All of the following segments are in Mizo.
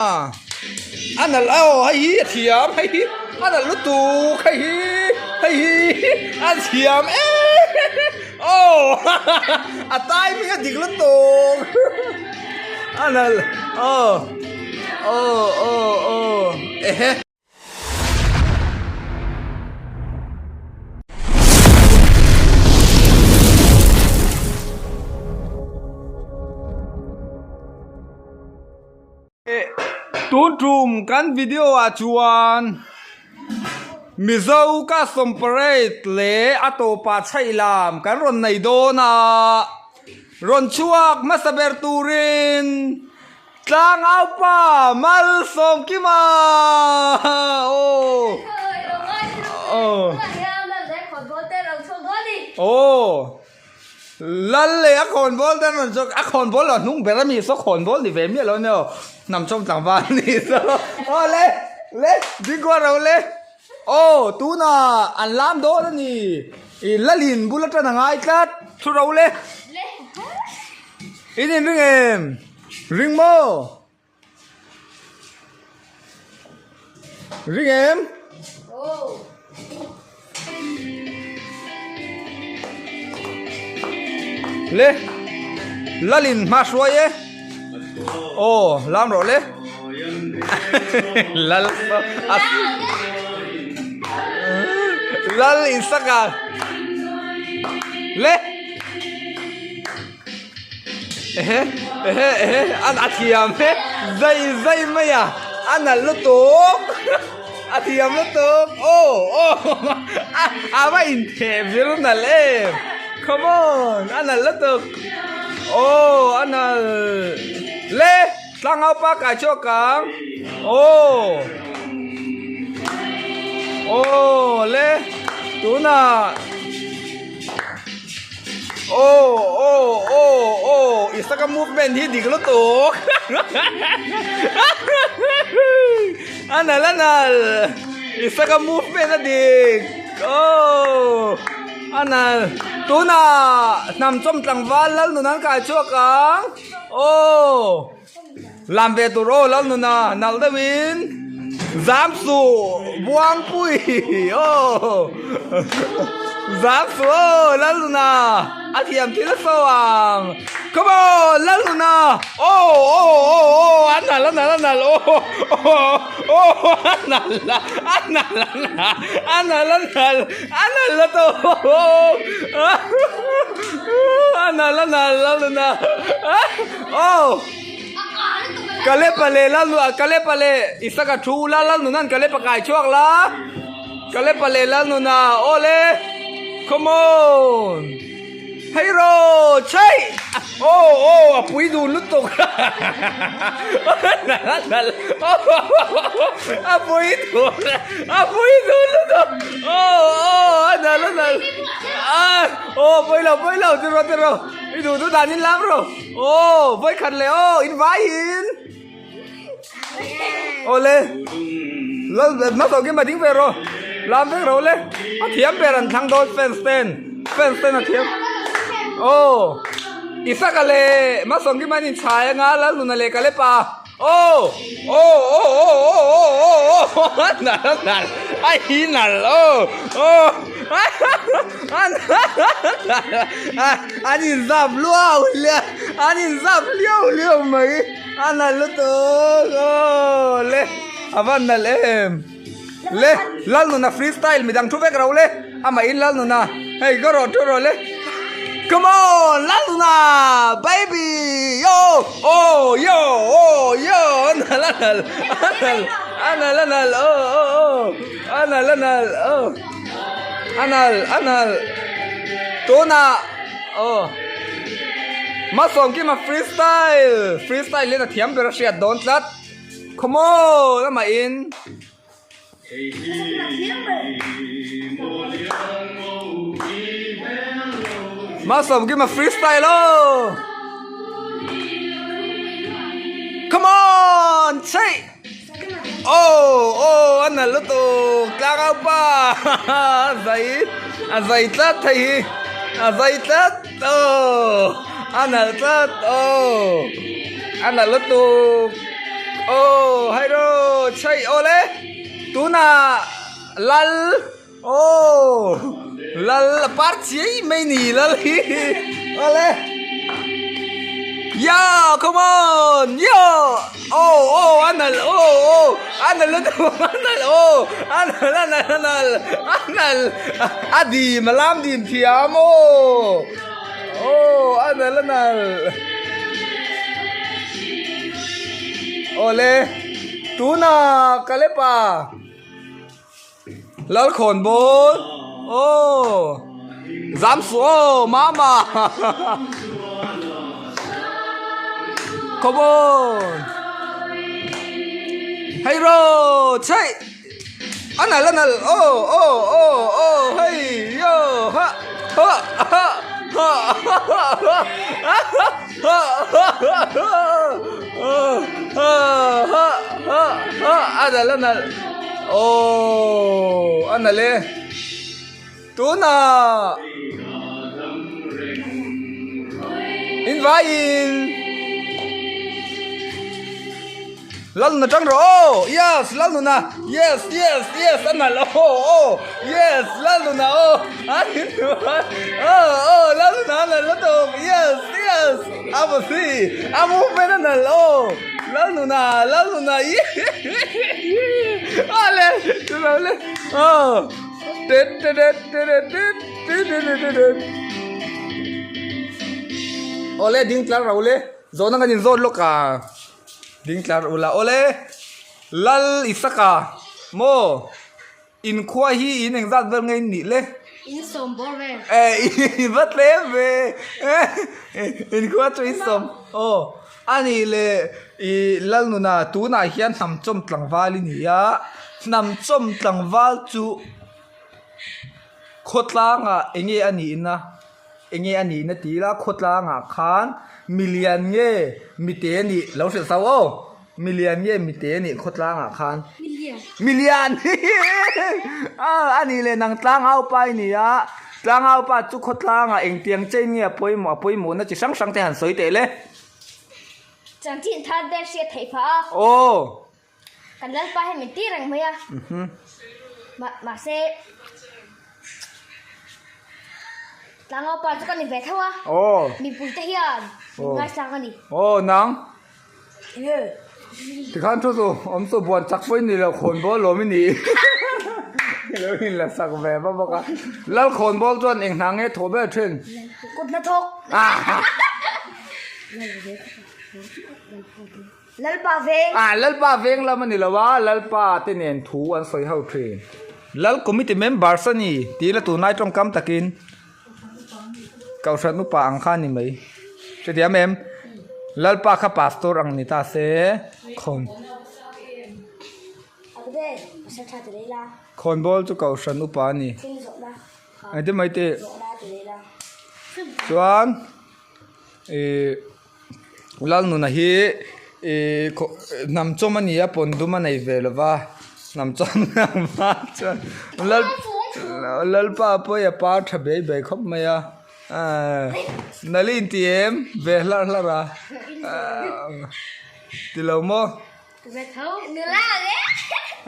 A nalh aw hei hi a thiam hei hi a nalh lutuk hei hi hei hi a thiam em aw a timing a dik lutuk a nalh aw aw aw aw ehe. Tun tum kan video ah chuan Mizo custom parade leh a tawpah chhaih lam kan rawn nei dawn a, rawn chhuak hmasa ber turin Tlangaupa Malsawmkima aw aw aw Lal leh a khawnbawl te an rawn chhuak a khawnbawl lo hnung ber ami saw khawnbawl ni ve miah lo ania aw hnam chawm tlangval a ni saw aw le le dingkual ro le aw tunah an lam dawn a ni ih lalin bul atang a ngai tlat thu ro le in inring em ring maw. Ring em? Le Lalin hma hruai e Aw lam rawh le Lal Lal in saka Le Ehe ehe ehe an a thiam he zai zai mai a a nalh lutuk a thiam lutuk aw aw a va intheh vir nalh em come on a nalh lutuk aw a nalh le tlangau pa kai chhuak ang aw aw le tunah. Aw aw aw aw Isaka movement hi dik lutuk a nal a nal Isaka movement a dik aw a nal tunah hnam chawm tlangval lal nun an kai chhuak ang aw lam ve tur aw lal nuna nalh deuhin zam suh buangpui aw zam suh aw lal nuna a thiam thil a sawi ang come on lal nuna aw aw aw aw a nalh a nalh a nalh aw aw aw a nalh a nalh a nalh a nalh a nalh lutuk a nalh a nalh lal nuna. Aw Kalepa leh lal Kalepa leh Isaka thu la lal nunan Kalepa kai chhuak la Kalepa leh lal nuna aw le come on hei ro chei aw aw a pui dun lutuk a pui dun a pui dun lutuk aw aw a nal a nal aw pawi lo pawi lo tiraw tiraw. I duh duh dan in lam rawh. Aw vawi khat leh aw in vai in. Aw le. Lal hmasa kim a ding ve rawh. Lam vek rawh le. A thiam ber an thlang dawn fans ten. Fans ten a thiam. Aw. Isaka leh hmasa kim an inchhai anga Lalnuna leh Kalepa. Aw aw aw aw aw aw aw aw a nalh a nalh a hi nalh aw aw a nalh an inzap luau hliau an inzap hliau hliau mai a nalh lutuk aw le a van nalh em le Lalnuna free style midang thu vek ro le amah in Lalnuna hei ka rawh thu rawh le come on Lalnuna baby yo oh yo oh yo a nalh a nalh a nalh a nalh a nalh oh oh oh a nalh a nalh oh a nalh a nalh tunah oh Malsawmkima free style free style hian a thiam ber a hriat dawn tlat. Come on amah in. Malsawm give a freestyle oh. Come on chei. Oh oh a nalh lutuk tlangau pa a zai a zai tlat thei hi a zai tlat oh a nalh tlat oh a nalh lutuk. Aw hairo chhei awle tunah lal aw lal a par chiai mai ni lal hi awle yeah come on yeah aw aw a nalh aw aw a nalh lutuk a nalh aw a nalh a nalh a nalh a nalh a dim a lam dim thiam aw aw a nalh a nalh awle tunah Kalepa Lalkhawnbawl aw Zamsu aw mama come on hei ro chheih a nalh a nalh aw aw aw aw hei yo ha ha ha ha ha ha ha ha ha ha ha ha ha a nalh a nalh aww a nalh e tunah invaiin Lalnuna tang rawh aw yes Lalnuna yes yes yes a nalh aw aw yes Lalnuna aw aw aw Lalnuna a nalh lutuk yes yes a va si a movement a nalh aw Lalnuna Lalnuna awle awle aw tet tet tet tet tet tet tet awle ding tlar ro le zawhna kan inzawt lawk a. Ding tlar ula awle Lal Isaka maw inkhua hi in engzat vel nge in nih le? In sawm bawr vel. Eh i va tlem ve inkhua chu in sawm aw a nih le i Lalnuna tunah hian hnamchawm tlangval i ni a hnamchawm tlangval chu khawtlangah eng nge a nihna? Enge a nihna ti ila khawtlangah khan milian nge mite nih lo hrilh sau aw milian nge mite nih khawtlangah khan milian a nih leh nang tlangau pa i ni a tlangau pa chu khawtlangah engtiang chain nge a pawimawh a pawimawhna chi hrang hrang te han sawi teh le. Chanchin thar te hriat theih phah a. Aw. Kan Lalpa hi min ti reng mai a, mahse tlangaupa chu ka ni ve tho a, mipui te hian min ngaisang a ni. Aw nang tikhan thu chu awm chu buan chak pawh i ni lo khawnbawl lawm i ni lo in la sak ve va bawk a Lal khawnbawl chuan eng hna nge thawh ber thin? Kut hnathawk. Lalpa veng. Ah, Lalpa veng lam a ni lo a, Lalpa te nen thu an sawi ho thin. Lal committee members a ni tih la tunlai tawngkam takin Kohhran upa ang kha a ni mai. Hrethiam em? Lalpa kha pastor ang ni ta se, khawn. Khawnbawl chu Kohhran upa a ni. Engtin mai tih? Chuan ih. Lalnuna hi ihh hnam chawm a ni a pawn dum a nei ve lo va hnam chawm hma chuan lal lalpa pawh a par tha bei bei khawp mai a ahh nali inti em ve hlarh hlarh a ahh ti lo maw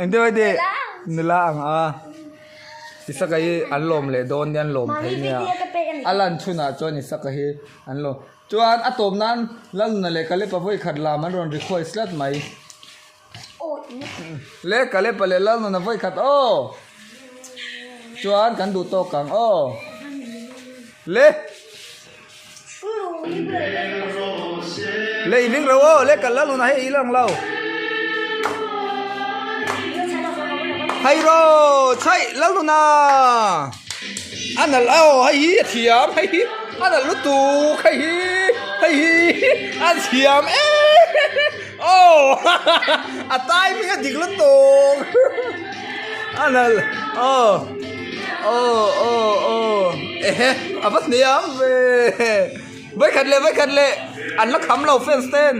engtin mai tih nula ang a Isaka hi an lawm leh dawn nia an lawm thei nia a lan chhunah chuan Isaka hi an lawm. Chuan a tawp nan Lalnuna leh Kalepa vawi khat lam an rawn request tlat mai. Le Kalepa leh Lalnuna vawi khat aw. Chuan kan duh tawk ang aw. Le. Le i ring ro aw le kal Lalnuna hei i lang lo. Hei ro chhai Lalnuna. A nalh aw hei hi a thiam hei hi a nalh lutuk hei hi hei hi a thiam em aw a timing a dik lutuk a nalh aw aw aw aw ehe a va hniam ve vawikhat leh vawikhat leh an la kham lo fans ten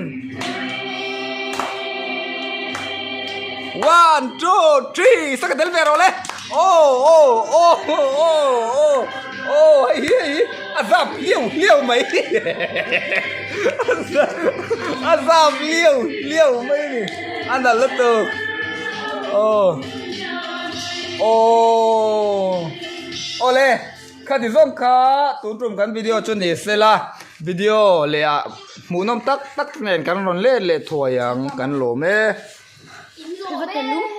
one two three saka tel ve rawh le. Aw aw aw aw aw aw hei hi hei hi a zap hliau hliau mai a zap hliau hliau mai a ni. A nalh lutuk. Aw. Aw. Awle, khati zawng kha tun tum kan video chu ni se la, video leh ah hmuhnawm tak tak nen kan rawn let leh thuai ang kan lawm e. I va telum.